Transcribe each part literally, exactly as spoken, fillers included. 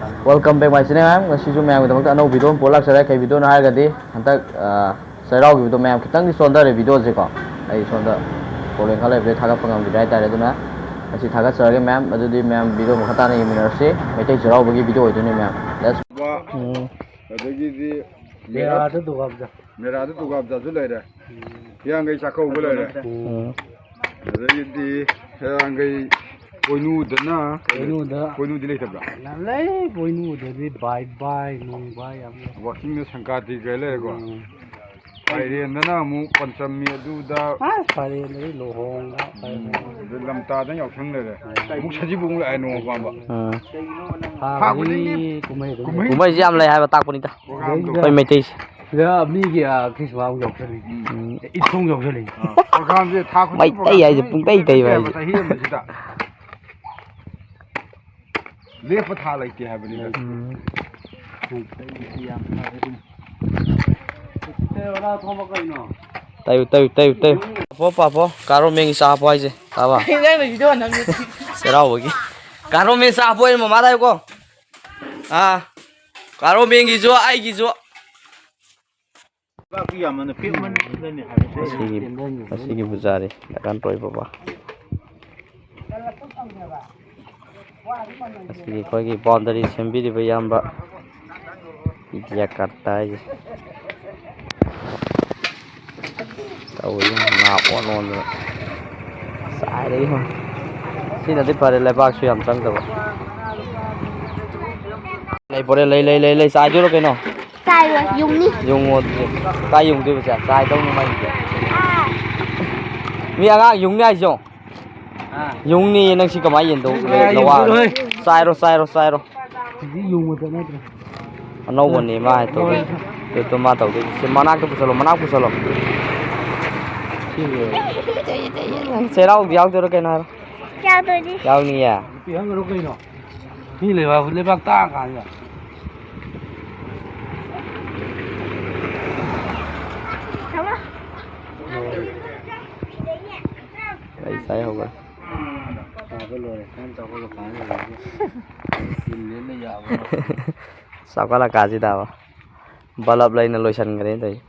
Welcome back my channel, ꯃꯌꯥꯝ꯫ ꯉꯁꯤꯁꯨ ꯃꯌꯥꯝꯒꯤꯗꯃꯛꯇ ꯑꯅꯧꯕ ꯚꯤꯗꯤꯑꯣ ꯑꯃ ꯄꯨꯔꯛꯂꯥꯛꯆꯔꯦ꯫ ꯀꯩ ꯚꯤꯗꯤꯑꯣꯅꯣ ꯍꯥꯏꯔꯒꯗꯤ, ꯍꯟꯗꯛ, ꯑ, ꯆꯩꯔꯥꯎꯈꯤꯕꯗꯣ ꯃꯌꯥꯝ ꯈꯤꯇꯪꯗꯤ ꯆꯣꯟꯊꯔꯦ ꯚꯤꯗꯤꯑꯣꯁꯦꯀꯣ꯫ ꯑꯩ ꯁꯣꯝꯗ ꯄ꯭ꯔꯣꯕ꯭ꯂꯦꯝ ꯈꯔ ꯂꯩꯕꯗꯒꯤ ꯊꯥꯒꯠꯄ ꯉꯝꯈꯤꯗ꯭ꯔꯦ ꯍꯥꯏꯇꯥꯔꯦ꯫ ꯑꯗꯨꯅ ꯉꯁꯤ ꯊꯥꯒꯠꯆꯔꯒꯦ ꯃꯌꯥꯝ꯫ ꯑꯗꯨꯗꯤ ꯃꯌꯥꯝ ꯚꯤꯗꯤꯑꯣ ꯃꯈꯥ ꯇꯥꯅ ꯌꯦꯡꯃꯤꯟꯅꯔꯁꯤ꯫ ꯃꯩꯇꯩ ꯆꯩꯔꯥꯎꯕꯒꯤ ꯚꯤꯗꯤꯑꯣ ꯑꯣꯏꯗꯣꯏꯅꯦ ꯃꯌꯥꯝ꯫ Let's ꯎꯝ꯫ ꯑꯗꯒꯤꯗꯤ ꯃꯦꯔꯥꯗ ꯗꯨꯔꯒꯥ ꯄꯨꯖꯥ꯫ ꯃꯦꯔꯥꯗ ꯗꯨꯔꯒꯥ ꯄꯨꯖꯥꯁꯨ ꯂꯩꯔꯦ꯫ ꯎꯝ꯫ ꯍꯤꯌꯥꯡꯒꯩ ꯆꯥꯛꯀꯧꯕ ꯂꯩꯔꯦ꯫ ꯎꯝ꯫ ꯑꯗꯒꯤꯗꯤ ꯍꯤꯌꯥꯡꯒꯩ ꯄꯣꯏꯅꯨꯗꯅ ꯄꯣꯏꯅꯨꯗ꯫ ꯄꯣꯏꯅꯨꯗꯤ ꯂꯩꯇꯕ꯭ꯔꯥ? ꯌꯥꯝ ꯂꯩ, ꯄꯣꯏꯅꯨꯗꯗꯤ ꯕꯥꯏ ꯕꯥꯏ, ꯅꯨꯡ ꯕꯥꯏ ꯌꯥꯝ ꯂꯩ꯫ ꯋꯥꯛꯆꯤꯡꯗ ꯁꯪꯀ꯭ꯔꯥꯟꯇꯤ ꯀꯩ ꯂꯩꯔꯦꯀꯣ? ꯎꯝ꯫ ꯐꯥꯏꯔꯦꯟꯗꯅ ꯑꯃꯨꯛ ꯄꯟꯆꯃꯤ ꯑꯗꯨꯗ꯫ ꯑꯁ, ꯐꯥꯏꯔꯦꯟꯗꯗꯤ ꯂꯨꯍꯣꯡꯕ, ꯎꯝ꯫ ꯑꯗꯩ ꯂꯝꯇꯥꯗ ꯌꯥꯎꯁꯪ ꯂꯩꯔꯦ꯫ ꯎꯝ꯫ ꯑꯃꯨꯛ ꯁꯖꯤꯕꯨ ꯑꯃꯨꯛ ꯂꯥꯛꯑꯦ ꯅꯣꯡꯃ ꯄꯥꯟꯕ꯫ ꯎꯝ꯫ ꯊꯥ ꯈꯨꯗꯤꯡꯒꯤ ꯀꯨꯝꯍꯩ ꯑꯗꯨꯝ ꯀꯨꯝꯍꯩ꯫ ꯀꯨꯝꯍꯩꯁꯦ ꯌꯥꯝ ꯂꯩ ꯍꯥꯏꯕ ꯇꯥꯛꯄꯅꯤꯗ꯫ ꯄ꯭ꯔꯣꯒ꯭ꯔꯥꯝꯗꯣ꯫ ꯑꯩꯈꯣꯏ ꯃꯩꯇꯩꯁꯦ꯫ ꯁꯤꯗ ꯃꯤꯒꯤ, ꯑ, ꯈ꯭ꯔꯤꯁꯃꯥꯁ ꯑꯃꯨꯛ ꯌꯥꯎꯁꯜꯂꯤ꯫ ꯎꯝ꯫ ꯏꯠꯁꯨ ꯑꯃꯨꯛ ꯌꯥꯎꯁꯜꯂꯤ꯫ ꯑ, ꯄ꯭ꯔꯣꯒ꯭ꯔꯥꯝꯁꯦ ꯊꯥ ꯈꯨꯗꯤꯡꯒꯤ ꯃꯩꯇꯩ ꯄ꯭ꯔꯣꯒ꯭ꯔꯥꯝ ꯍꯥꯏꯁꯦ ꯑꯃꯨꯛ ꯄꯨꯡꯇꯩ ꯇꯩꯕ ꯂꯦꯞꯇꯦ ꯍꯥꯏꯕ ꯍꯥꯏꯁꯦ꯫ ꯆꯍꯤ ꯑꯃꯁꯤꯗ꯫ ꯂꯦꯞꯄ ꯊꯥ ꯂꯩꯇꯦ ꯍꯥꯏꯕꯅꯤꯗ꯫ ꯎꯝ꯫ ꯇꯩꯌꯨ, ꯇꯩꯌꯨ, ꯇꯩꯌꯨ, ꯇꯩꯌꯨ꯫ ꯄꯥꯐꯣ, ꯄꯥꯐꯣ, ꯀꯥꯔꯣ ꯃꯦꯡꯒꯤ ꯆꯥ ꯍꯥꯞꯄꯣ ꯍꯥꯏꯁꯦ꯫ ꯇꯥꯕ? ꯅꯪꯅ ꯚꯤꯗꯤꯑꯣ ꯅꯝꯃꯤ꯫ ꯆꯩꯔꯥꯎꯕꯒꯤ꯫ ꯀꯥꯔꯣ ꯃꯦꯡ ꯆꯥ ꯍꯥꯞꯄꯣ ꯍꯥꯏꯅ ꯃꯃꯥꯗ ꯍꯥꯏꯌꯨꯀꯣ꯫ ꯑꯥ꯫ ꯀꯥꯔꯣ ꯃꯦꯡꯒꯤꯁꯨ ꯑꯩꯒꯤꯁꯨ꯫ ꯂꯩꯕꯥꯛꯇꯨ ꯌꯥꯝꯃꯟꯅ ꯄꯤꯛꯃꯟꯗꯅꯤ ꯍꯥꯏꯕꯁꯦ꯫ ꯃꯁꯤꯒꯤ, ꯃꯁꯤꯒꯤ ꯄꯨꯖꯥꯔꯤ ꯗꯔꯀꯥꯔ ꯑꯣꯏꯕ ꯕꯥ꯫ ꯃꯁꯤꯒꯤ ꯑꯩꯈꯣꯏꯒꯤ ꯕꯥꯎꯟꯗꯔꯤ ꯁꯦꯝꯕꯤꯔꯤꯕ ꯏꯌꯥꯝꯕ ꯏꯟꯗꯤꯌꯥ ꯀꯥꯔꯠꯇ ꯍꯥꯏꯁꯦ꯫ ꯇꯧꯔꯤ ꯉꯥ ꯑꯣꯟ ꯑꯣꯟꯗꯅ ꯆꯥꯏꯔꯦ ꯏꯕꯨꯡꯉꯣ꯫ ꯁꯤꯅꯗꯤ ꯐꯔꯦ, ꯂꯩꯕꯥꯛꯁꯨ ꯌꯥꯝ ꯆꯪꯗꯕ꯫ ꯂꯩ ꯄꯣꯔꯦ, ꯂꯩ, ꯂꯩ, ꯂꯩ, ꯂꯩ, ꯆꯥꯏꯗꯣꯏꯔꯣ ꯀꯩꯅꯣ? ꯆꯥꯏꯔꯣꯏ, ꯌꯨꯡꯅꯤ꯫ ꯌꯨꯡꯉꯣ ꯑꯗꯨꯗꯤ꯫ ꯀꯥꯏ ꯌꯨꯡꯗꯣꯏꯕ ꯁꯦ? ꯆꯥꯏꯗꯧꯅꯤ ꯃꯥꯏꯁꯦ꯫ ꯑꯥ꯫ ꯃꯤ ꯑꯉꯥꯡ ꯌꯨꯡꯅꯤ ꯍꯥꯏꯁꯦ ꯌꯦꯡꯉꯣ꯫ ꯑꯥ꯫ ꯌꯨꯡꯅꯤꯌꯦ ꯅꯪ ꯁꯤ ꯀꯃꯥꯏ ꯌꯦꯟꯗꯧ-, ꯀꯥꯏ ꯂꯋꯥ? ꯌꯨꯡꯗꯣꯏꯅꯣ ꯍꯦ? ꯆꯥꯏꯔꯣ, ꯆꯥꯏꯔꯣ, ꯆꯥꯏꯔꯣ꯫ ꯁꯤꯗꯤ ꯌꯨꯡꯕ ꯆꯠꯅꯗ꯭ꯔꯦ꯫ ꯑꯅꯧꯕꯅꯦ ꯃꯥ ꯍꯥꯏ ꯇꯧꯗꯣꯏꯁꯦ꯫ ꯇꯨ, ꯇꯨ ꯃꯥ ꯇꯧꯗꯣꯏꯁꯦ꯫ ꯁꯤ ꯃꯅꯥꯛꯇ ꯄꯨꯁꯜꯂꯣ, ꯃꯅꯥꯛ ꯄꯨꯁꯜꯂꯣ꯫ ꯁꯤ ꯂꯣꯏꯔꯦ꯫ ꯆꯩꯌꯦ, ꯆꯩꯌꯦ, ꯆꯩꯌꯦ꯫ ꯅꯪ ꯆꯩꯔꯥꯎꯗꯤ ꯌꯥꯎꯗꯣꯏꯔꯣ ꯀꯩꯅꯣ ꯍꯥꯏꯔꯣ? ꯌꯥꯎꯗꯣꯏꯅꯤ꯫ ꯌꯥꯎꯅꯤꯌꯦ꯫ ꯄꯤꯍꯟꯒꯅꯨ ꯀꯩꯅꯣ? ꯃꯤ ꯂꯩꯕꯥꯛ, ꯂꯩꯕꯥꯛ ꯇꯥꯡ ꯀꯥꯟꯁꯤꯗ꯫ ꯊꯝꯃꯣ꯫ ꯑꯩ ꯆꯥꯏ ꯍꯧꯈ꯭ꯔꯦ꯫ ꯆꯥꯕ ꯂꯣꯏꯔꯦ꯫ ꯀꯔꯝ ꯆꯥꯎꯈꯠꯂ ꯀꯥꯟꯁꯤꯗ꯫ ꯆꯥꯎꯈꯠꯂꯀꯥꯟꯁꯤꯗꯕ ꯕꯂꯞ ꯂꯩꯅ ꯂꯣꯏꯁꯤꯟꯈ꯭ꯔꯦꯅ ꯇꯧꯔꯤꯁꯦ꯫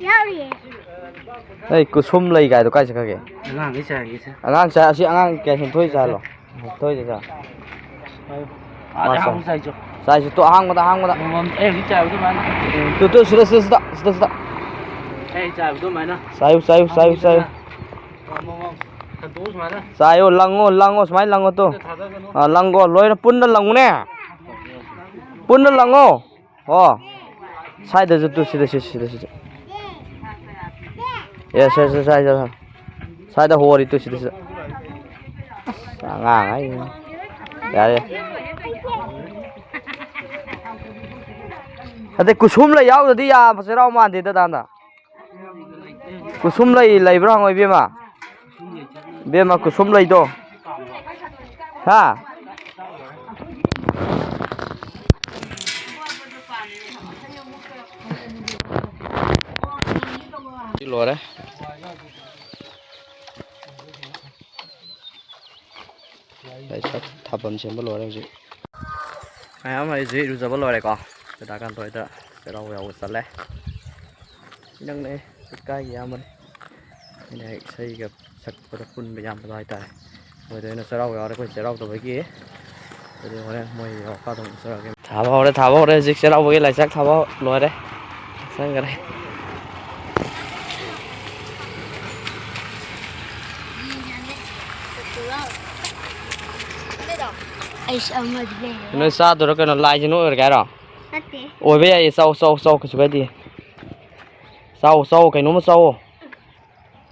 ꯌꯥꯎꯔꯤꯌꯦ꯫ ꯅꯣꯏ ꯀꯨꯁꯨꯝ ꯂꯩ ꯀꯥꯏꯗꯣ ꯀꯥꯏ ꯆꯠꯈ꯭ꯔꯒꯦ? ꯑꯉꯥꯡꯈꯩ ꯆꯥꯏꯔꯤꯁꯦ꯫ ꯑꯉꯥꯡ ꯆꯥꯏ-, ꯑꯁꯤ ꯑꯉꯥꯡ ꯀꯌꯥ ꯍꯦꯟꯊꯣꯏ ꯆꯥꯍꯜꯂꯣ꯫ ꯍꯦꯟꯊꯣꯏꯁꯦ ꯆꯥ꯫ ꯑꯥꯗ ꯃꯥ ꯍꯥꯡꯕ ꯆꯥꯏ꯫ ꯆꯥꯏꯁꯨ꯫ ꯆꯥꯏꯁꯨ ꯇꯣ, ꯑꯍꯥꯡꯕꯗ, ꯑꯍꯥꯡꯕꯗ꯫ ꯑꯃꯃꯝ-, ꯑꯩ ꯍꯧꯖꯤꯛ ꯆꯥꯏꯕꯗꯣ ꯑꯗꯨꯃꯥꯏꯅ꯫ ꯎꯝ, ꯇꯨ, ꯇꯨ, ꯁꯤꯗ, ꯁꯤꯗ, ꯁꯤꯗ, ꯁꯤꯗ, ꯁꯤꯗ꯫ ꯑꯩ ꯆꯥꯏꯕꯗꯣ ꯑꯗꯨꯃꯥꯏꯅ꯫ ꯆꯥꯏꯌꯨ, ꯆꯥꯏꯌꯨ, ꯆꯥꯏꯌꯨ, ꯆꯥꯏꯌꯨ꯫ ꯑꯃꯃꯝ ꯈꯟꯗꯣꯛꯎ ꯁꯨꯃꯥꯏꯅ꯫ ꯆꯥꯏꯌꯨ, ꯂꯪꯉꯣ, ꯂꯪꯉꯣ, ꯁꯨꯃꯥꯏꯅ ꯂꯪꯉꯣ ꯇꯨ꯫ ꯁꯤꯗ ꯊꯥꯗꯒꯅꯨ꯫ ꯑꯥ, ꯂꯪꯒꯣ, ꯂꯣꯏꯅ ꯄꯨꯟꯅ ꯂꯪꯉꯨꯅꯦ꯫ ꯄꯨꯟꯅ ꯂꯪꯉꯣ꯫ ꯑꯣ꯫ ꯁ꯭ꯋꯥꯏꯗꯁꯨ ꯇꯨ, ꯁꯤꯗ, ꯁꯤ, ꯁꯤꯗ, ꯁꯤꯗ꯫ ꯑꯦ, ꯁꯦ, ꯁꯦ, ꯁ꯭ꯋꯥꯏꯗ꯫ ꯁ꯭ꯋꯥꯏꯗ ꯍꯣꯔꯤ ꯇꯨ, ꯁꯤꯗ, ꯁꯤꯗ꯫ ꯑꯁ, ꯑꯉꯥꯡ ꯍꯥꯏꯁꯤꯅꯤ꯫ ꯌꯥꯔꯦ꯫ ꯑꯗꯩ ꯀꯨꯁꯨꯝ ꯂꯩ ꯌꯥꯎꯗꯗꯤ ꯌꯥꯕ ꯆꯩꯔꯥꯎ ꯃꯥꯟꯗꯦꯗ, ꯗꯥꯟꯗ꯫ ꯀꯨꯁꯨꯝ ꯂꯩ ꯂꯩꯕ꯭ꯔꯥ ꯍꯪꯉꯣ, ꯏꯕꯦꯝꯃ? ꯏꯕꯦꯝꯃ, ꯀꯨꯁꯨꯝ ꯂꯩꯗꯣ꯫ ꯍꯥ? ꯁꯤ ꯂꯣꯏꯔꯦ꯫ ꯂꯥꯏꯁꯥꯛ ꯊꯥꯐꯝ ꯁꯦꯝꯕ ꯂꯣꯏꯔꯦ ꯍꯧꯖꯤꯛ꯫ ꯃꯌꯥꯝ ꯑꯩꯁꯦ ꯏꯔꯨꯖꯕ ꯂꯣꯏꯔꯦꯀꯣ꯫ ꯗꯥ ꯀꯥꯟꯇꯣꯏꯗ ꯆꯩꯔꯥꯎꯕ ꯌꯥꯎꯕ ꯆꯠꯂꯦ꯫ ꯅꯛꯅꯩ, ꯂꯩꯀꯥꯏꯒꯤ ꯏꯌꯥꯝꯕꯅꯤ꯫ ꯑꯩꯅ ꯍꯦꯛ ꯏꯁꯩꯒ ꯁꯛꯄꯗ ꯄꯨꯟꯕ ꯏꯌꯥꯝꯕꯗꯣ ꯍꯥꯏꯇꯥꯔꯦ꯫ ꯃꯣꯏꯗ ꯑꯩꯅ ꯆꯩꯔꯥꯎꯕ ꯌꯥꯎꯔꯦ, ꯑꯩꯈꯣꯏ ꯆꯩꯔꯥꯎꯗꯕꯒꯤ꯫ ꯑꯗꯨꯗꯤ ꯍꯣꯔꯦꯟ ꯃꯣꯏ ꯌꯧꯔꯀꯥꯟꯗ ꯑꯃꯨꯛ ꯆꯠꯂꯒꯦ꯫ ꯊꯥꯕ ꯍꯧꯔꯦ, ꯊꯥꯕ ꯍꯧꯔꯦ꯫ ꯍꯧꯖꯤꯛ ꯆꯩꯔꯥꯎꯕꯒꯤ ꯂꯥꯏꯁꯥꯛ ꯊꯥꯕ ꯂꯣꯏꯔꯦ꯫ ꯆꯪꯈꯔꯦ꯫ ꯑꯩꯁ ꯑꯃꯗꯤ ꯂꯩꯔꯦ꯫ ꯅꯣꯏ ꯆꯥꯗꯣꯏꯔꯣ ꯀꯩꯅꯣ? ꯂꯥꯏꯁꯦ ꯅꯣꯏ ꯑꯣꯏꯔꯒꯦ ꯍꯥꯏꯔꯣ? ꯅꯠꯇꯦ꯫ ꯑꯣꯏꯕ ꯌꯥꯏꯌꯦ꯫ ꯆꯥꯎ, ꯆꯥꯎ, ꯆꯥꯎ, ꯀꯩꯁꯨ ꯀꯥꯏꯗꯦ꯫ ꯆꯥꯎ, ꯆꯥꯎ, ꯀꯩꯅꯣꯝꯃ ꯆꯥꯎ꯫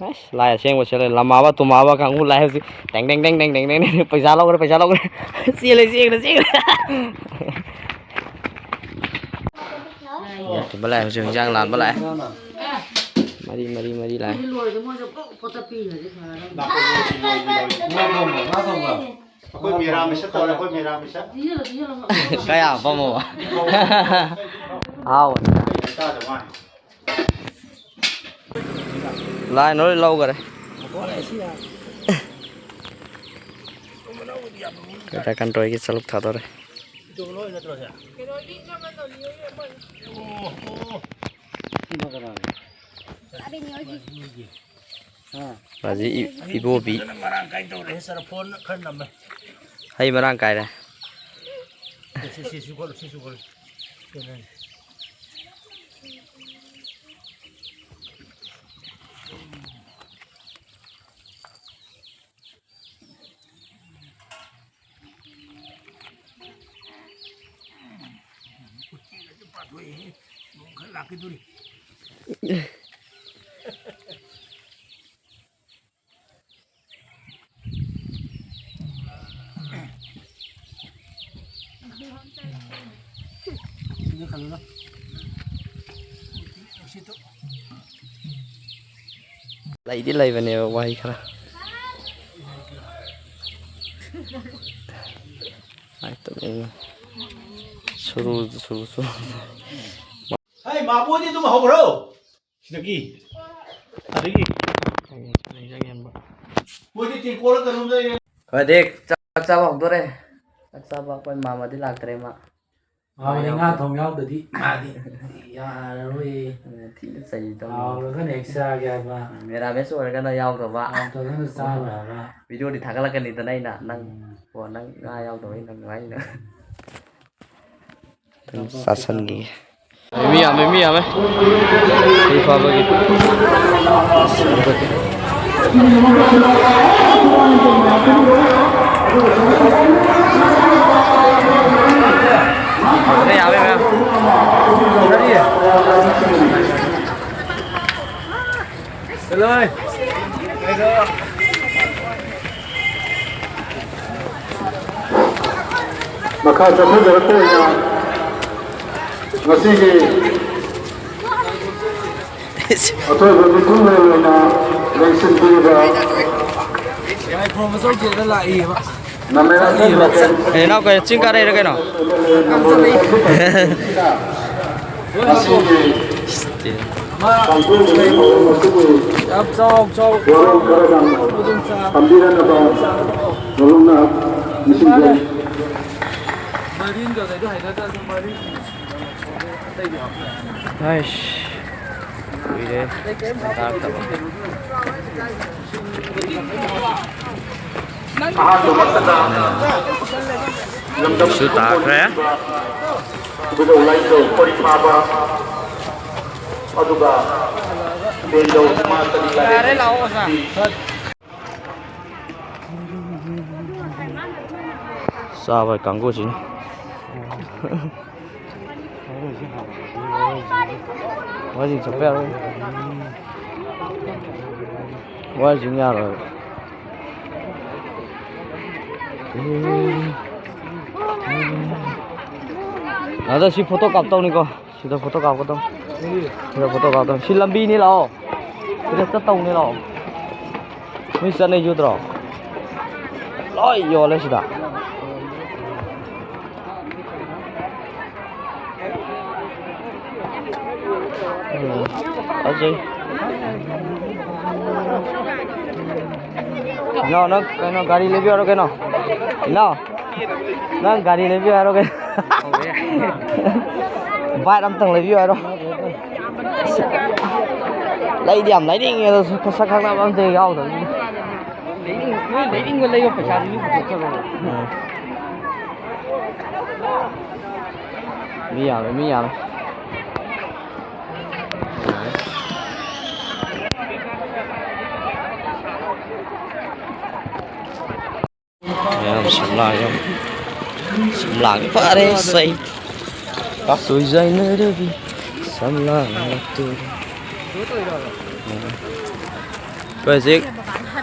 ꯑꯁ, ꯂꯥꯏ ꯑꯁꯦꯡꯕ ꯁꯦꯠꯂꯦ꯫ ꯂꯝꯃꯥꯕ ꯇꯨꯝꯃꯥꯕ ꯀꯥꯡꯕꯨ ꯂꯥꯏ ꯍꯧꯖꯤꯛ ꯇꯦꯡ ꯇꯦꯡ ꯇꯦꯡ ꯇꯦꯡ ꯇꯦꯡ ꯇꯦꯡ꯫ ꯄꯩꯁꯥ ꯂꯧꯈ꯭ꯔꯦ, ꯄꯩꯁꯥ ꯂꯧꯈ꯭ꯔꯦ꯫ ꯆꯦꯜꯂꯦ, ꯆꯦꯜꯂꯦ, ꯆꯦꯜꯂꯦ꯫ ꯇꯨꯝꯕ ꯂꯥꯛꯑꯦ ꯍꯧꯖꯤꯛ, ꯍꯤꯟꯖꯥꯡ ꯂꯥꯟꯕ ꯂꯥꯛꯑꯦ꯫ ꯃꯔꯤ, ꯃꯔꯤ, ꯃꯔꯤ ꯂꯥꯛꯑꯦ꯫ ꯑꯩꯈꯣꯏ ꯃꯤꯔꯥꯃꯤꯁ ꯇꯧꯔꯦ, ꯑꯩꯈꯣꯏ ꯃꯤꯔꯥꯃꯤꯁ꯫ ꯀꯌꯥ ꯄꯥꯝꯃꯣꯕ? ꯑꯍꯥꯎꯕꯅꯤ꯫ ꯂꯥꯏꯟ ꯂꯣꯏ ꯂꯧꯈꯔꯦ꯫ ꯀꯟꯇ꯭ꯔꯣꯜꯒꯤ ꯆꯂꯨꯛ ꯊꯥꯗꯣꯔꯦ꯫ ꯍꯥ꯫ ꯃꯥꯁꯤ ꯏ-, ꯏꯕꯣꯕꯤ꯫ ꯐꯖꯅ ꯃꯔꯥꯡ ꯀꯥꯏꯅ ꯇꯧꯔꯦ꯫ ꯆꯔꯐꯣꯟ ꯈꯔ ꯅꯝꯃꯦ꯫ ꯍꯩ ꯃꯔꯥꯡ ꯀꯥꯏꯔꯦ꯫ ꯁꯤ, ꯁꯤ, ꯁꯤ ꯈꯣꯠꯂꯨ, ꯁꯤ ꯈꯣꯠꯂꯨ꯫ ꯎꯆꯤꯒꯁꯦ ꯄꯥꯊꯣꯛꯑꯦꯍꯦ꯫ ꯅꯣꯡ ꯈꯔ ꯂꯥꯛꯈꯤꯗꯣꯔꯤ꯫ ꯂꯩꯗꯤ ꯂꯩꯕꯅꯦꯕ ꯋꯥꯍꯩ ꯈꯔ꯫ ꯁꯨꯔꯨ, ꯁꯨꯔꯨ, ꯁꯨꯔꯨ꯫ ꯍꯩ, ꯃꯥꯕꯣꯗꯤ ꯑꯗꯨꯝ ꯍꯧꯈ꯭ꯔꯣ꯫ ꯁꯤꯗꯒꯤ꯫ ꯑꯗꯒꯤ꯫ ꯃꯣꯏꯗꯤ ꯇꯦꯡꯀꯣꯠ ꯀꯩꯅꯣꯝꯗ ꯌꯦꯡ-, ꯍꯣꯏ, ꯑꯗꯩ ꯆꯥꯛ ꯆꯥꯕ ꯍꯧꯗꯣꯔꯦ꯫ ꯆꯥꯛ ꯆꯥꯕ ꯑꯩꯈꯣꯏ ꯃꯥꯃꯗꯤ ꯂꯥꯛꯇ꯭ꯔꯦ ꯃꯥ꯫ ꯃꯥꯃꯗꯤ ꯉꯥ ꯊꯣꯡ ꯌꯥꯎꯗꯗꯤ ꯃꯥꯗꯤ ꯌꯥꯔꯔꯣꯏꯌꯦ꯫ ꯊꯤꯅ ꯆꯩꯗꯧꯅꯤ꯫ ꯍꯥꯎꯔꯒꯅ ꯍꯦꯛ ꯆꯥꯒꯦ ꯍꯥꯏꯕ꯫ ꯃꯦꯔꯥꯃꯦꯁ ꯑꯣꯏꯔꯒꯅ ꯌꯥꯎꯗꯕ꯫ ꯍꯥꯎꯇ꯭ꯔꯒꯅ ꯆꯥꯔꯣꯏ ꯍꯥꯏꯕ꯫ ꯚꯤꯗꯤꯑꯣꯗꯤ ꯊꯥꯒꯠꯂꯛꯀꯅꯤꯗꯅ ꯑꯩꯅ ꯅꯪ꯫ ꯎꯝ꯫ ꯀꯣ ꯅꯪ ꯉꯥ ꯌꯥꯎꯗꯕꯩ ꯅꯪ ꯉꯥꯏꯅ꯫ ꯑꯗꯨꯝ ꯆꯥꯁꯟꯈꯤꯒꯦ꯫ ꯃꯤ ꯌꯥꯝꯃꯦ, ꯃꯤ ꯌꯥꯝꯃꯦ꯫ ꯃꯤ ꯐꯥꯕꯒꯤ꯫ ꯌꯥꯝꯃꯦ, ꯌꯥꯝꯃꯦ, ꯃꯌꯥꯝ꯫ ꯆꯠꯂꯣꯏ꯫ ꯃꯈꯥ ꯆꯠꯊꯖꯔꯛꯄ ꯑꯣꯏꯅ ꯉꯁꯤꯒꯤ ꯑꯊꯣꯏꯕ ꯃꯤꯊꯨꯡꯂꯦꯟ ꯑꯣꯏꯅ ꯂꯦꯡꯁꯤꯟꯕꯤꯔꯤꯕ ꯅꯃꯦꯔꯥ ꯏꯅꯥꯎ ꯀꯩꯅꯣ, ꯆꯤꯡ ꯀꯥꯔꯛꯏꯔꯣ ꯀꯩꯅꯣ? ꯉꯁꯤꯒꯤ ꯌꯥꯝ ꯆꯥꯎ ꯆꯥꯎ ꯋꯥꯔꯣꯜ ꯈꯔꯗꯪ ꯊꯝꯕꯤꯔꯝꯅꯕ ꯅꯣꯂꯨꯛꯅ ꯑꯩꯁ, ꯀꯨꯏꯔꯦ ꯆꯥꯔꯛꯇꯕ꯫ ꯑꯍꯥꯟꯕ ꯃꯛꯇꯗ ꯂꯝꯗꯝ ꯁꯨ ꯇꯥꯈ꯭ꯔꯦ꯫ ꯈꯨꯗꯧ ꯂꯥꯏꯅꯤꯡꯊꯧ ꯄꯔꯤꯐꯥꯕ ꯑꯗꯨꯒ ꯏꯕꯦꯟꯗꯧ ꯏꯃꯥ ꯀꯂꯤ ꯌꯥꯔꯦ, ꯂꯥꯛꯑꯣ, ꯑꯣꯖꯥ꯫ ꯆꯥꯕ ꯀꯥꯡꯕꯨꯁꯤꯅ꯫ ꯃꯣꯏꯁꯤꯡ ꯆꯠꯄ ꯌꯥꯔꯣꯏ꯫ ꯃꯣꯏꯁꯤꯡ ꯌꯥꯔꯣꯏꯕ꯫ ꯑꯗ ꯁꯤ ꯐꯣꯇꯣ ꯀꯥꯞꯇꯧꯅꯤꯀꯣ꯫ ꯁꯤꯗ ꯐꯣꯇꯣ ꯀꯥꯞꯀꯗꯧꯅꯤ꯫ ꯁꯤꯗ ꯐꯣꯇꯣ ꯀꯥꯞꯇꯧꯅꯤ꯫ ꯁꯤ ꯂꯝꯕꯤꯅꯤ, ꯂꯥꯛꯑꯣ꯫ ꯁꯤꯗ ꯆꯠꯇꯧꯅꯤ, ꯂꯥꯛꯑꯣ꯫ ꯃꯤ ꯆꯠꯅꯩꯁꯨ ꯎꯗ꯭ꯔꯣ? ꯂꯣꯏ ꯌꯣꯜꯂꯦ ꯁꯤꯗ꯫ ꯎꯝ, ꯐꯖꯩ꯫ ꯏꯅꯥꯎ, ꯅꯪ ꯀꯩꯅꯣ, ꯒꯥꯔꯤ ꯂꯩꯕꯤꯌꯨ ꯍꯥꯏꯔꯣ ꯀꯩꯅꯣ? ꯏꯅꯥꯎ, ꯅꯪ ꯒꯥꯔꯤ ꯂꯩꯕꯤꯌꯨ ꯍꯥꯏꯔꯣ ꯀꯩꯅꯣ? ꯕꯥꯏꯛ ꯑꯝꯇꯪ ꯂꯩꯕꯤꯌꯨ ꯍꯥꯏꯔꯣ? ꯂꯩꯗꯤ ꯌꯥꯝ ꯂꯩꯅꯤꯡꯉꯦ, ꯑꯗꯣ ꯁꯛ ꯈꯪꯅꯕ ꯑꯝꯇ ꯌꯥꯎꯗꯕꯅꯤꯅ꯫ ꯂꯩꯅꯤꯡ-, ꯅꯣꯏ ꯂꯩꯅꯤꯡꯕ ꯂꯩꯌꯣ, ꯄꯩꯁꯥꯗꯨꯗꯤ ꯄꯨꯊꯣꯛꯆꯔꯣ꯫ ꯎꯝ꯫ ꯃꯤ ꯌꯥꯝꯃꯦ, ꯃꯤ ꯌꯥꯝꯃꯦ꯫ ꯃꯌꯥꯝ ꯁꯝꯂꯥꯡ ꯌꯥꯝ, ꯁꯝꯂꯥꯡ ꯐꯔꯦ ꯁꯩ꯫ ꯁꯣꯏꯖꯥꯏꯅꯔꯕꯤ ꯁꯝꯂꯥꯡ ꯂꯥꯛꯇꯣꯔꯦ꯫ ꯑꯩꯈꯣꯏ ꯍꯧꯖꯤꯛ,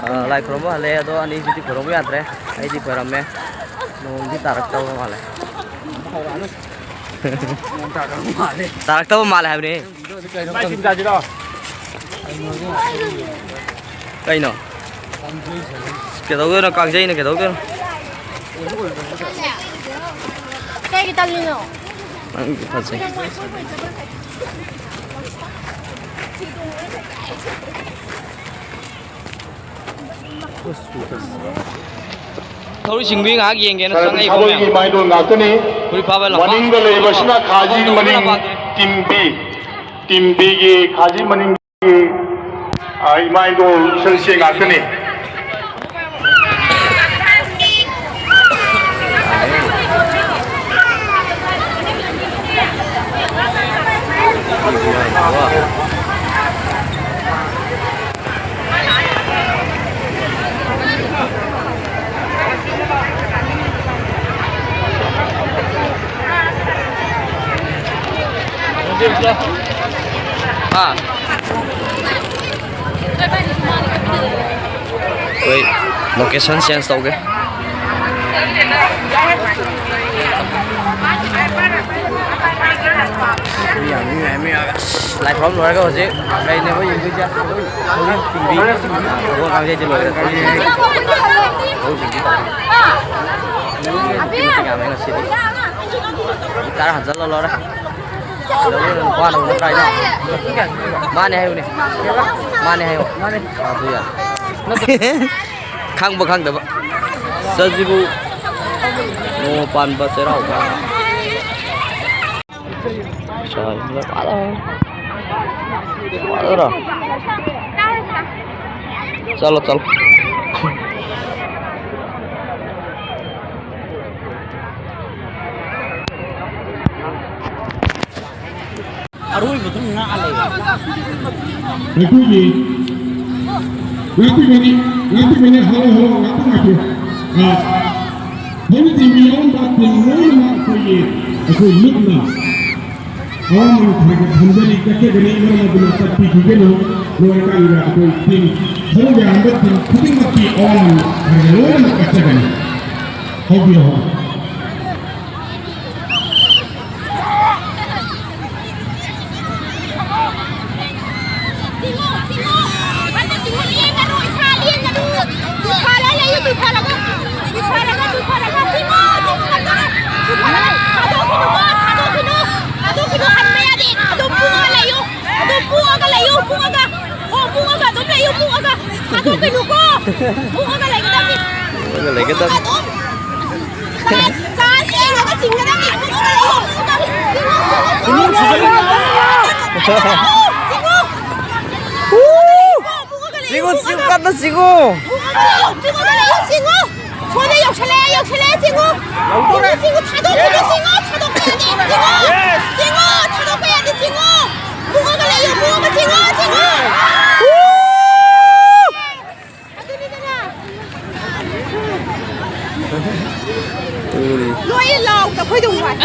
ꯑ, ꯂꯥꯏ ꯈꯨꯔꯨꯝꯕ ꯍꯜꯂꯛꯑꯦ, ꯑꯗꯣ ꯑꯅꯤꯁꯤꯗꯤ ꯈꯨꯔꯨꯝꯕ ꯌꯥꯗ꯭ꯔꯦ꯫ ꯑꯩꯗꯤ ꯈꯣꯏꯔꯝꯃꯦ꯫ ꯅꯣꯡꯗꯤ ꯇꯥꯔꯛꯇꯕ ꯃꯥꯜꯂꯦ꯫ ꯅꯣꯡ ꯇꯥꯔꯛꯇꯕ ꯃꯥꯜꯂꯦ꯫ ꯇꯥꯔꯛꯇꯕ ꯃꯥꯜꯂꯦ ꯍꯥꯏꯕꯅꯦ꯫ ꯚꯥꯏ, ꯁꯤꯡ ꯆꯥꯁꯤꯔꯣ? ꯀꯩꯅꯣ? ꯀꯩꯗꯧꯗꯣꯏꯅꯣ? ꯀꯥꯡꯖꯩꯅ ꯀꯩꯗꯧꯗꯣꯏꯅꯣ? ꯀꯩꯒꯤ ꯇꯜꯂꯤꯅꯣ? ꯅꯪꯗꯤ ꯐꯖꯩ꯫ ꯊꯧꯔꯤ ꯆꯤꯡꯕꯤ ꯉꯥꯏꯍꯥꯛ ꯌꯦꯡꯒꯦꯅ ꯆꯪꯉꯛꯏꯕ ꯊꯥꯕꯜꯒꯤ ꯃꯌꯥꯝ꯫ ꯏꯃꯥꯏꯗꯣꯟ ꯉꯥꯛꯇꯅꯤ꯫ ꯐꯨꯔꯤꯠ ꯐꯥꯕ ꯂꯝꯄꯥꯛ꯫ ꯃꯅꯤꯡꯗ ꯂꯩꯔꯤꯕꯁꯤꯅ ꯈꯥꯖꯤ ꯃꯅꯤꯡ ꯂꯝꯄꯥꯛ꯫ Team B. ꯇꯤꯝ ꯕꯤꯒꯤ ꯈꯥꯖꯤ ꯃꯅꯤꯡꯒꯤ, ꯑ, ꯏꯃꯥ ꯏꯗꯣꯜ ꯏꯆꯜ ꯏꯆꯦ ꯉꯥꯛꯇꯅꯤ꯫ ꯍꯥ? ꯑꯩꯈꯣꯏ location change ꯇꯧꯒꯦ꯫ ꯃꯤ ꯌꯥꯝ, ꯃꯤ ꯃꯌꯥꯝ, ꯃꯤ ꯌꯥꯝ꯫ ꯑꯁ, ꯂꯥꯏ ꯈꯨꯔꯨꯝ ꯂꯣꯏꯔꯒ ꯍꯧꯖꯤꯛ ꯀꯩꯅꯦꯕ ꯌꯦꯡꯗꯣꯏꯁꯦ? ꯊꯧꯔꯤ ꯆꯤꯡꯕꯤ꯫ ꯊꯧꯔꯤ ꯀꯥꯡꯖꯩꯗꯤ ꯂꯣꯏꯔꯦ꯫ ꯊꯧꯔꯤ ꯆꯤꯡꯕꯤ꯫ ꯊꯧꯔꯤ ꯆꯤꯡꯕꯤ ꯇꯧꯔꯦ꯫ ꯃꯤ ꯃꯇꯤꯛ ꯌꯥꯝꯃꯦ ꯉꯁꯤꯗꯤ꯫ ꯇꯔꯥ ꯍꯟꯖꯜꯂ ꯂꯣꯏꯔꯦ꯫ ꯀꯩꯗꯧꯕꯩꯅꯣ ꯅꯨꯄꯥꯅ ꯑꯃꯨꯛ ꯅꯠꯇ꯭ꯔꯥ ꯍꯥꯏꯅꯣ? ꯃꯥꯅꯦ ꯍꯥꯏꯌꯨꯅꯦ꯫ ꯃꯥꯅꯦ ꯍꯥꯏꯌꯣ꯫ ꯃꯥꯅꯦ꯫ ꯑꯗꯨ ꯌꯥꯔꯦ꯫ ꯈꯪꯕ ꯈꯪꯗꯕ꯫ ꯆꯠꯁꯤꯕꯨ ꯅꯣꯡꯃ ꯄꯥꯟꯕ ꯆꯩꯔꯥꯎꯕ꯫ ꯆꯠꯂꯣ, ꯆꯠꯂꯣ꯫ ꯑꯔꯣꯏꯕꯗꯨ ꯉꯥꯛꯑ ꯂꯩꯔꯦ꯫ ꯑꯩꯈꯣꯏꯒꯤ ꯉꯥꯛꯄꯤꯕꯅꯤ, ꯉꯥꯛꯄꯤꯕꯅꯤ, ꯍꯜꯂꯣ, ꯍꯜꯂꯣ, ꯉꯥꯛꯄꯤ, ꯉꯥꯛꯄꯤ꯫ ꯑ, ꯍꯧꯖꯤꯛꯇꯤ ꯃꯤ ꯑꯍꯨꯝ ꯂꯥꯛꯄ ꯂꯣꯏꯅꯃꯛ ꯑꯩꯈꯣꯏꯒꯤ, ꯑꯩꯈꯣꯏ ꯂꯨꯞꯅ ꯑꯋꯥꯃꯟ ꯈꯔ ꯈꯔ ꯊꯝꯖꯔꯤ, ꯀꯠꯆꯒꯅꯤ, ꯃꯔꯝ ꯑꯗꯨꯅ ꯇꯠꯄꯤꯈꯤꯒꯅꯨ꯫ ꯂꯣꯏꯔꯀꯥꯟꯗ ꯑꯩꯈꯣꯏ ꯇꯤꯝ ꯁꯔꯨꯛ ꯌꯥꯍꯟꯕ ꯇꯤꯝ ꯈꯨꯗꯤꯡꯃꯛꯀꯤ ꯑꯋꯥꯃꯟ ꯈꯔ ꯈꯔ ꯂꯣꯏꯅꯃꯛ ꯀꯠꯆꯒꯅꯤ꯫ ꯍꯧꯕꯤꯔꯣ, ꯍꯧꯕꯤꯔꯣ꯫ ꯊꯥꯗꯣꯛꯈꯤꯅꯨꯀꯣ! ꯊꯥꯗꯣꯛꯈꯤꯅꯨ! ꯍꯟꯕ ꯌꯥꯗꯦ! ꯑꯗꯨꯝ ꯄꯨꯡꯉꯒ ꯂꯩꯌꯨ! ꯑꯗꯨꯝ ꯄꯨꯡꯉꯒ ꯂꯩꯌꯨ! ꯄꯨꯡꯉꯒ! ꯍꯣ, ꯄꯨꯡꯉꯒ ꯑꯗꯨꯝ ꯂꯩꯌꯨ! ꯄꯨꯡꯉꯒ! ꯊꯥꯗꯣꯛꯈꯤꯅꯨꯀꯣ! ꯄꯨꯡꯉꯒ ꯂꯩꯒꯗꯕꯅꯤ! ꯂꯩꯒꯗꯕ꯫ ꯆꯥꯟꯁ ꯌꯦꯡꯉꯒ ꯆꯤꯡꯒꯗꯕꯅꯤ꯫ ꯆꯤꯡꯉꯨ, ꯆꯤꯡꯉꯨ, ꯀꯟꯅ ꯆꯤꯡꯉꯨ꯫ ꯁꯣꯝꯗ ꯌꯧꯁꯜꯂꯛꯑꯦ, ꯌꯧꯁꯜꯂꯛꯑꯦ, ꯆꯤꯡꯉꯨ꯫ ꯆꯤꯡꯉꯨ, ꯆꯤꯡꯉꯨ, ꯊꯥꯗꯣꯛꯈꯤꯅꯨ, ꯆꯤꯡꯉꯨ, ꯊꯥꯗꯣꯛꯄ ꯌꯥꯗꯦ, ꯆꯤꯡꯉꯨ꯫ ꯆꯤꯡꯉꯨ, ꯊꯥꯗꯣꯛꯄ ꯌꯥꯗꯦ, ꯆꯤꯡꯉꯨ꯫ ꯃꯨꯛꯑꯒ ꯂꯩꯌꯨ, ꯃꯨꯛꯑꯒ ꯆꯤꯡꯉꯨ, ꯆꯤꯡꯉꯨ꯫ ꯑꯗꯨꯅꯤꯗꯅ꯫ ꯂꯣꯏ ꯂꯥꯎꯗ ꯑꯩꯈꯣꯏꯗꯧ ꯋꯥꯏ꯫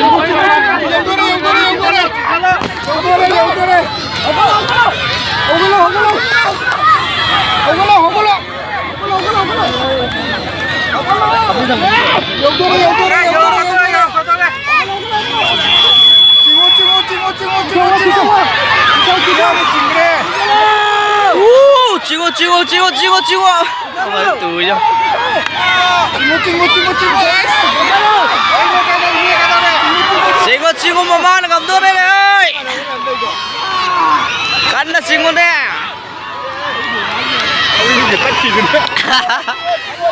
ꯌꯧꯗꯣꯔꯦ, ꯌꯧꯗꯣꯔꯦ, ꯌꯧꯗꯣꯔꯦ꯫ ꯌꯧꯗꯣꯔꯦ, ꯌꯧꯗꯣꯔꯦ꯫ ꯍꯧꯒꯠꯂꯣ, ꯍꯧꯒꯠꯂꯣ꯫ ꯍꯧꯒꯠꯂꯣ, ꯍꯧꯒꯠꯂꯣ꯫ ꯌꯧꯗꯣꯔꯦ, ꯌꯧꯗꯣꯔꯦ, ꯌꯧꯗꯣꯔꯦ, ꯌꯧꯗꯣꯔꯦ꯫ ꯆꯤꯡꯉꯣ, ꯆꯤꯡꯉꯣ, ꯆꯤꯡꯉꯣ, ꯆꯤꯡꯉꯣ, ꯆꯤꯡꯉꯣ, ꯆꯤꯡꯉꯣ꯫ ꯆꯤꯡꯈ꯭ꯔꯦ꯫ ꯎ, ꯆꯤꯡꯉꯣ, ꯆꯤꯡꯉꯣ, ꯆꯤꯡꯉꯣ, ꯆꯤꯡꯉꯣ, ꯆꯤꯡꯉꯣ꯫ ꯀꯃꯥꯏꯅ ꯇꯧꯔꯤꯅꯣ? ꯆꯤꯡꯉꯣ, ꯆꯤꯡꯉꯣ, ꯆꯤꯡꯉꯣ, ꯆꯤꯡꯉꯣ꯫ ꯑꯁ! ꯆꯤꯡꯉꯣ, ꯆꯤꯡꯉꯣ, ꯃꯃꯥꯅ ꯉꯝꯗꯣꯔꯦꯅꯦ꯫ ꯀꯟꯅ ꯆꯤꯡꯉꯨꯅꯦ꯫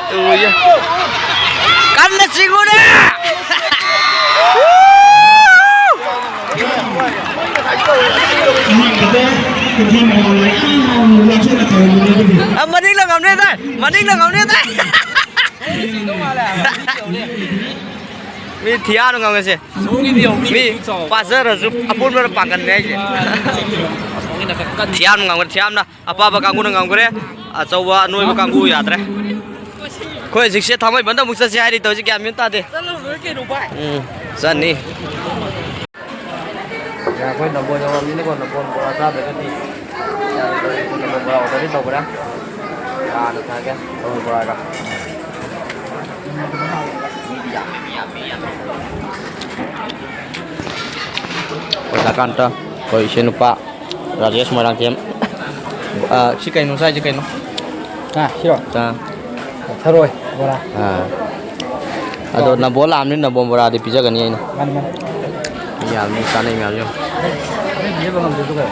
ꯇꯨꯌꯦ꯫ ꯀꯟꯅ ꯆꯤꯡꯉꯨꯅꯦ꯫ ꯑ, ꯃꯅꯤꯡꯅ ꯉꯝꯅꯦ ꯇꯥꯏ, ꯃꯅꯤꯡꯅ ꯉꯝꯅꯦ ꯇꯥꯏ꯫ ꯃꯤ ꯊꯤꯌꯥꯅ ꯉꯝꯒꯁꯦ꯫ ꯃꯤ ꯄꯥꯖꯔꯁꯨ ꯑꯄꯨꯟꯕꯅ ꯄꯥꯡꯒꯟꯅꯦ ꯍꯥꯏꯁꯦ꯫ ꯊꯤꯌꯥꯝ ꯉꯝꯈ꯭ꯔꯦ, ꯊꯤꯌꯥꯝꯅ ꯑꯄꯥꯕ ꯀꯥꯡꯕꯨꯅ ꯉꯝꯈ꯭ꯔꯦ꯫ ꯑꯆꯧꯕ ꯑꯅꯣꯏꯕ ꯀꯥꯡꯕꯨ ꯌꯥꯗ꯭ꯔꯦ꯫ ꯑꯩꯈꯣꯏ ꯍꯧꯖꯤꯛꯁꯦ ꯊꯥꯡꯃꯩꯕꯟꯗ ꯑꯃꯨꯛ ꯆꯠꯁꯦ ꯍꯥꯏꯔꯤ ꯇꯧꯔꯤꯁꯦ, ꯒ꯭ꯌꯥꯟ ꯃꯦꯟ ꯇꯥꯗꯦ꯫ ꯆꯠꯂꯨꯔꯣꯏ ꯀꯩꯅꯣ ꯚꯥꯏ꯫ ꯎꯝ, ꯆꯠꯅꯤ꯫ ꯑꯩꯈꯣꯏ ꯅꯝꯕꯣꯜ ꯌꯧꯔꯝꯅꯤꯅꯀꯣ, ꯅꯝꯕꯣꯜ ꯕꯣꯔꯥ ꯆꯥꯗ꯭ꯔꯒꯗꯤ ꯌꯥꯔꯣꯏꯗꯧꯔꯤ꯫ ꯑꯩꯈꯣꯏ ꯅꯝꯕꯣꯜ ꯕꯣꯔꯥ order ꯗꯤ ꯇꯧꯈ꯭ꯔꯦ꯫ ꯆꯥꯅ ꯊꯛꯑꯒꯦ ꯅꯝꯕꯣꯜ ꯕꯣꯔꯥꯒ꯫ ꯄꯩꯁꯥ ꯀꯥꯟꯇ, ꯑꯩꯈꯣꯏ ꯏꯆꯦ ꯅꯨꯄꯥ ꯔꯥꯖꯦꯁ ꯃꯣꯏꯔꯥꯡꯊꯦꯝ꯫ ꯑ, ꯁꯤ ꯀꯩꯅꯣ ꯁꯥꯏꯁꯦ ꯀꯩꯅꯣ? ꯑꯥ, ꯁꯤꯔꯣ? ꯑꯥ꯫ ꯊꯔꯣꯏ ꯕꯣꯔꯥ꯫ ꯑꯥ꯫ ꯑꯗꯣ ꯅꯝꯕꯣꯜ ꯂꯥꯛꯑꯕꯅꯤꯅ ꯅꯝꯕꯣꯜ ꯕꯣꯔꯥꯗꯤ ꯄꯤꯖꯒꯅꯤ ꯑꯩꯅ꯫ ꯃꯥꯅꯤ, ꯃꯥꯅꯤ꯫ ꯃꯤ ꯌꯥꯝꯅꯤ, ꯆꯥꯅꯩ ꯃꯌꯥꯝꯁꯦ ꯌꯦꯡꯉꯣ꯫ ꯑꯩ ꯄꯤꯖꯕ ꯉꯝꯗꯦ ꯑꯗꯨꯒ꯫